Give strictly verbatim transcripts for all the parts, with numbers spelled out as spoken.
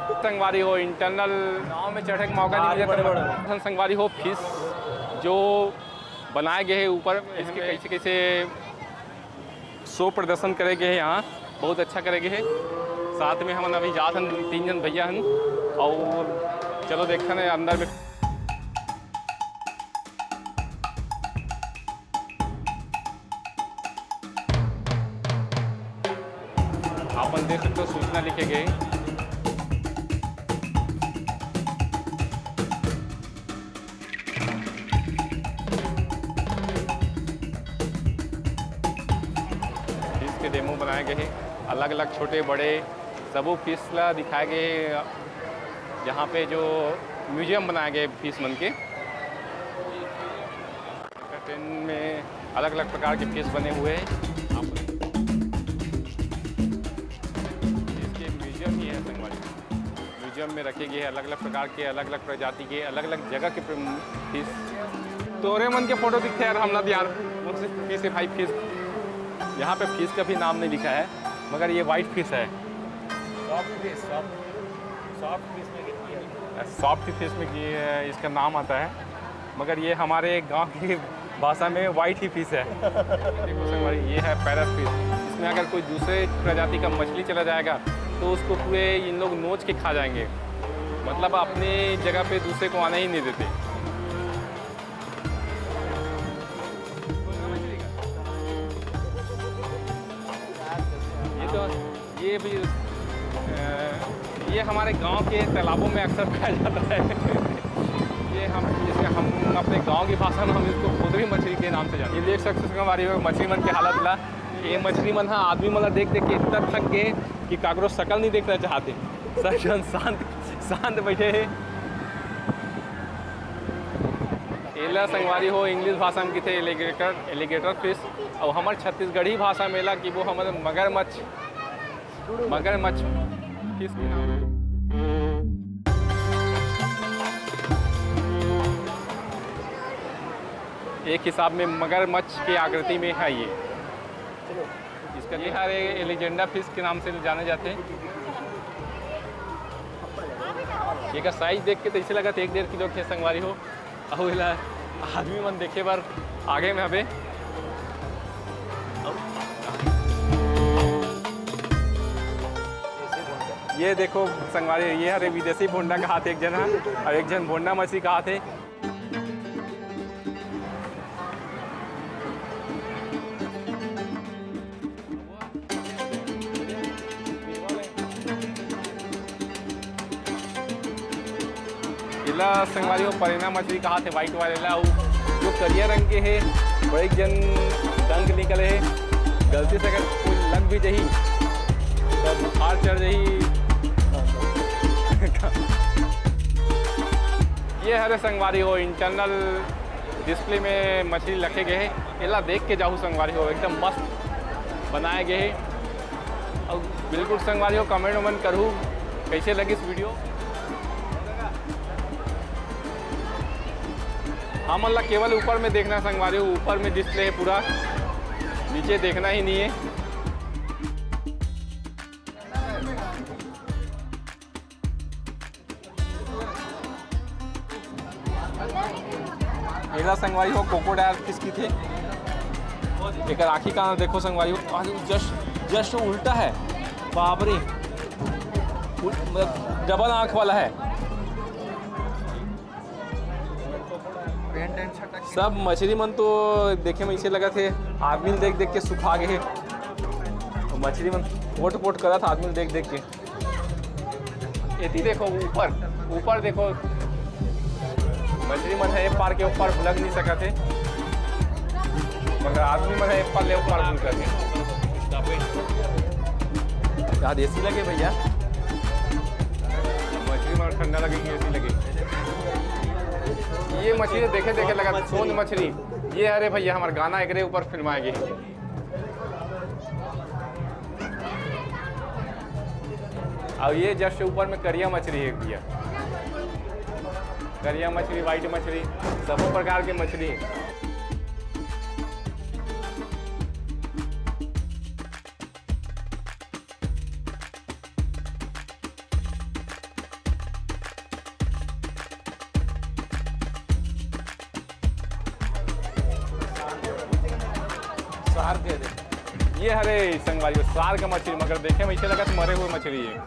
संगवारी हो, internal नाव में चढ़े के मौका नहीं मिला। संगवारी हो, फिश जो बनाए गए हैं ऊपर, इसके कैसे कैसे शो प्रदर्शन करे गए हैं यहाँ, बहुत अच्छा करे गए हैं। साथ में हमन अभी जात हन, तीन जन भैया हन, और चलो देखते हैं अंदर में। आप मन देख सकते हो, सूचना लिखे गए। फिश के डेमो बनाए गए हैं, अलग अलग छोटे बड़े सबो फिश ला दिखाए गए हैं, जहाँ पे जो म्यूजियम बनाए गए फिश मन के। ट्रेन में अलग अलग प्रकार के फिश बने हुए हैं। आप इसके म्यूजियम ही है संगवारी। म्यूजियम में रखे गए हैं अलग अलग प्रकार के, अलग अलग प्रजाति के, अलग अलग जगह के फिश। तोरे मन के फोटो दिखते यार, हमला तो यार फिश है भाई, फिश। यहाँ पे फिश का भी नाम नहीं लिखा है, मगर ये वाइट फिश है। Soft fish, soft, soft fish में गिनती है। सॉफ्ट फिश में ये इसका नाम आता है, मगर ये हमारे गांव की भाषा में वाइट ही फिश है। देखो संगवारी, ये है पैरट फिश। इसमें अगर कोई दूसरे प्रजाति का मछली चला जाएगा तो उसको पूरे इन लोग नोच के खा जाएंगे, मतलब अपनी जगह पे दूसरे को आने ही नहीं देते। ये तो ये भी अ, ये हमारे गांव के तालाबों में अक्सर पाया जाता है। ये हम, जैसे हम अपने गांव की भाषा में हम इसको भोदरी मछली के नाम से जानते हैं। ये देख सकते हो हमारी मछली मन के हालत ला। ये मछली मन हा आदमी मन ला देख देख के इतना थक गए कि काकरो शकल नहीं देखना चाहते। सब जन शांत शांत बैठे हैं। एला संगवारी हो, इंग्लिश भाषा में किथे एलिगेटर, एलिगेटर फिश, और हमार छत्तीसगढ़ी भाषा में एला कि वो हमारे मगरमच्छ, मगरमच्छ फिश के नाम। एक हिसाब में मगरमच्छ के आकृति में है ये। इसका ये हर एलिजेंडा फिश के नाम से जाने जाते हैं। एकर साइज देख के तो ऐसे लगा एक डेढ़ किलो के संगवारी हो। अउ एला आदमी मन देखे बर आगे में हवे। ये देखो संगवारी, ये हरे विदेशी भोंडा कहात एक जन ह, अउ एक जन भोंडा मछली कहात हे। एला संगवारी हो परेना मछली कहात हे, वाइट वाले ला, अउ जो करिया रंग के हे, बड़े जन डंक निकले हे। गलती से अगर कोई लग भी जाही, तो बुखार चढ़ जाही। ये हरे संगवारी हो, इंटरनल डिस्प्ले में मछली रखे गए हे। एला देख के जाहू संगवारी हो, एकदम मस्त बनाए गए हे। अउ बिल्कुल संगवारी हो, कमेंट वमेंट करहू, कैसे लगिस वीडियो। हमन ला केवल ऊपर में देखना हे संगवारी हो, ऊपर में डिस्प्ले हे पूरा, नीचे देखना ही नहीं है। एला संगवारी हो, क्रोकोडाइल फिश किथे। एकर आँखी का देखो संगवारी हो, आज जस्ट, जस्ट उल्टा है, बाप रे, उल-, मतलब डबल आँख वाला है। सब मछली मन तो देखे में ऐसे लगत हे, आदमी ल देख देख के सुखा गए हे। मछली मन पोट पोट करत हे आदमी ल देख देख के। एती देखो ऊपर, ऊपर देखो, मछली मन हे, ए पार के ऊपर भुलक नहीं सकत हे, मगर आदमी मन हे, ए पार ले ऊपर भुलक हे। यार एसी लगे भैया, मछली मन ठंडा लगे कि एसी लगे। ये मछली देखे देखे लगा सोंध मछली। ये अरे भैया हमार गाना एकरे ऊपर फिल्माए गए। और ये जस्ट ऊपर में करिया मछली है भैया, करिया मछली, वाइट मछली, सबो प्रकार के मछली है। ये हरे संगवारी, सार का मछरी, मगर देखे में ऐसे लगत मरे हुए मछरी है।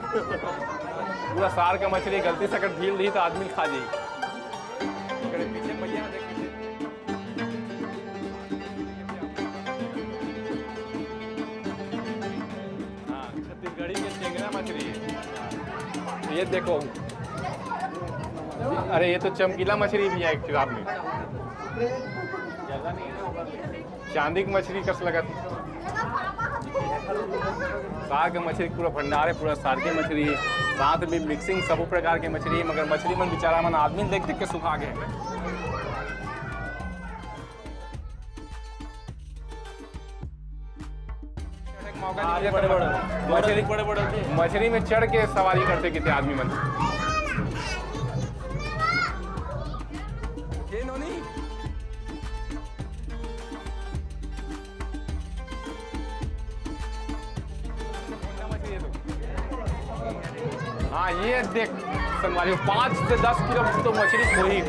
पूरा सार का मछरी, गलती से अगर ढील दी तो आदमी खा जाई। अगर पीछे भैया देख, हाँ, छत्तीसगढ़ी के टेंगरा मछरी है। ये देखो, अरे ये तो चमकीला मछरी भी है एक किताब में। चांदी की मछरी कस लगत। सार के मछरी पूरा भंडार है, पूरा सार के मछरी है, साथ में मिक्सिंग सब प्रकार के मछरी है, मगर मछरी मन बेचारा मन आदमी देख देख के सुखा गए। मौका नहीं मिला था। मछली, बड़े बड़े थे। मछली में चढ़ के सवारी करते कितने आदमी मन। ये नोनी। हाँ, ये देख संगवारी, पाँच से दस किलो तो मछली थोड़ी।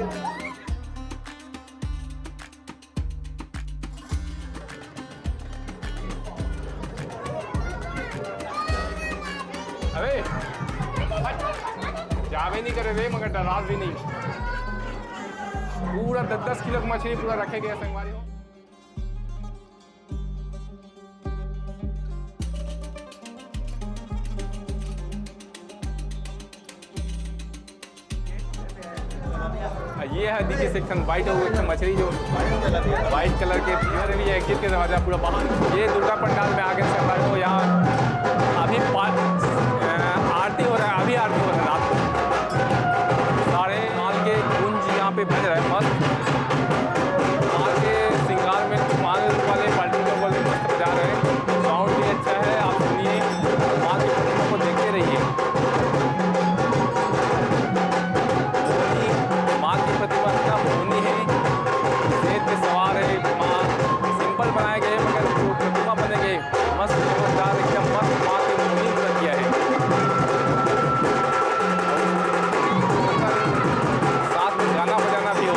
अबे, हट। जावे नहीं करे रे, मगर डरास भी नहीं। पूरा दस दस किलो की मछली पूरा रखे गए संगवारी हो। ये है देखिए सेक्शन व्हाइट, वो एक मछली जो व्हाइट कलर के प्योर भी है, एग्जिट के दरवाजा पूरा बाहर। ये दुर्गा पंडाल में आगे से हमारे को यहाँ अभी पा-, अ, आरती हो रहा है, अभी आरती हो रहा है रात को। सारे माल के गुंज यहाँ पे बज रहा है मस्त। माल के श्रृंगार में माल वाले पार्टी लोग वाले मस्त बजा रहे हैं, साउंड भी अच्छा है। आप सुनिए, माँ की प्रतिमा को देखते रहिए। मोहनी, माँ की प्रतिमा इतना मोहनी है, शेर पे सवार है माँ। सिंपल बनाए गए, मगर जो प्रतिमा बने गए, मस्त जोरदार, एकदम मस्त माँ की मोहनी पूरा किया है। साथ में गाना बजाना भी हो।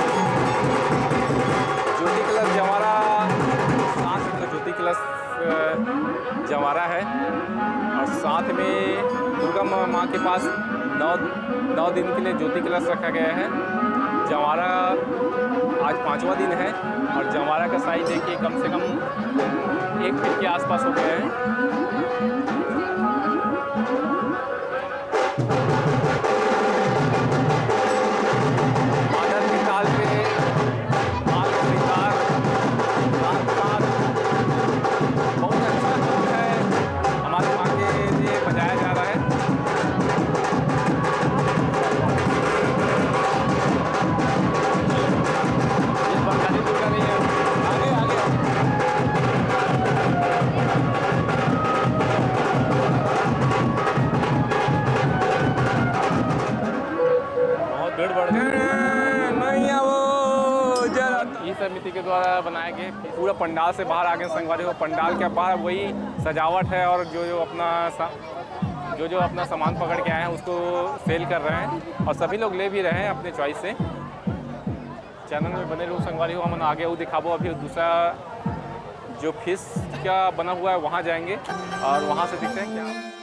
ज्योति कलश जवारा, साथ में ज्योति कलश, अ, जवारा है और साथ में दुर्गा माँ, माँ के पास नौ, नौ दिन के लिए ज्योति कलश रखा गया है। जवारा आज पाँचवा दिन है और जवारा का साइज देखिए कम से कम एक फीट के आसपास हो गया है। आनंद की ताल पे माँ का श्रृंगार, साथ साथ बहुत अच्छा है, हमारे माँ के लिए बजाया जा रहा है। ये बंगाली दुर्गा नहीं है, आगे, आगे। बहुत भीड़ बढ़ गई। नहीं आओ, जरा ई समिति के द्वारा बनाए गए पूरा पंडाल से बाहर आ गए संगवारी हो। पंडाल के बाहर वही सजावट है और जो, जो अपना सा-, जो, जो अपना सामान पकड़ के आए हैं उसको सेल कर रहे हैं और सभी लोग ले भी रहे हैं अपने चॉइस से। चैनल में बने रहो संगवारी हो, हमन आगे वो दिखाबो। अभी दूसरा जो फिश का बना हुआ है वहाँ जाएंगे और वहाँ से देखते हैं क्या।